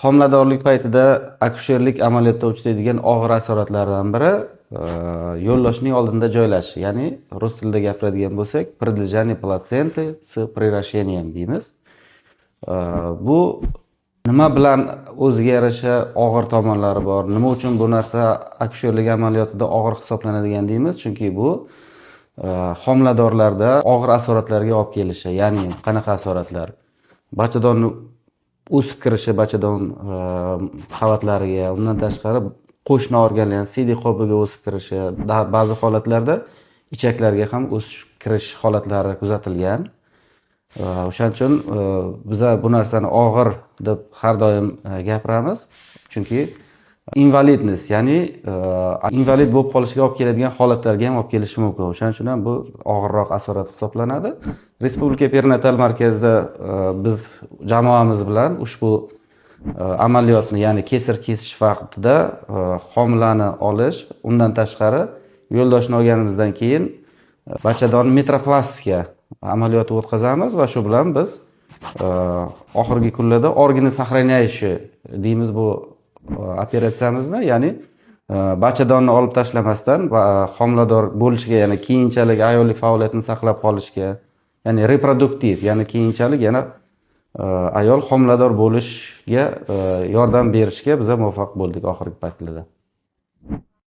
Homiladorlik paytida akusherlik amaliyotda uchraydigan og'ir asoratlardan biri yo'ldoshning oldinda joylashishi, ya'ni rus tilida gapiradigan bo'lsak, предлежание плаценты с приращением deymiz. Bu nima bilan o'ziga yarasha og'ir tomonlari bor? Nima uchun bu narsa akusherlik amaliyotida og'ir hisoblanadigan deymiz? Chunki bu homiladorlarda og'ir asoratlarga olib kelishi, ya'ni qanaqa asoratlar? Bachadonni o'sib kirishi bachadon qavatlariga, undan tashqari qo'shni organlar, ya'ni siydik qobiga o'sib kirishi, ba'zi holatlarda ichaklarga ham o'sib kirish holatlari kuzatilgan. O'shaning uchun biza bu narsani og'ir deb har doim gapiramiz, chunki инвалидность, ya'ni invalid bo'lib qolishiga olib keladigan holatlarga ham olib kelishi mumkin. O'shaning uchun ham bu og'irroq asorat hisoblanadi. Respublika perinatal markazida biz jamoamiz bilan ushbu amaliyotni, ya'ni kesar kesish vaqtida homilani olish, undan tashqari yo'ldoshni olganimizdan keyin bachadonni metroplastika amaliyoti o'tkazamiz va shu bilan biz oxirgi kunlarda органы сохраняющие deymiz bu operatsiyamizni, ya'ni bachadonni olib tashlamasdan va homilador bo'lishiga, ya'ni keyinchalik ayollik faoliyatini saqlab qolishga, ya'ni reproduktiv, ya'ni keyinchalik yana ayol homilador bo'lishga yordam berishga biza muvaffaq bo'ldik oxirgi paytlarda.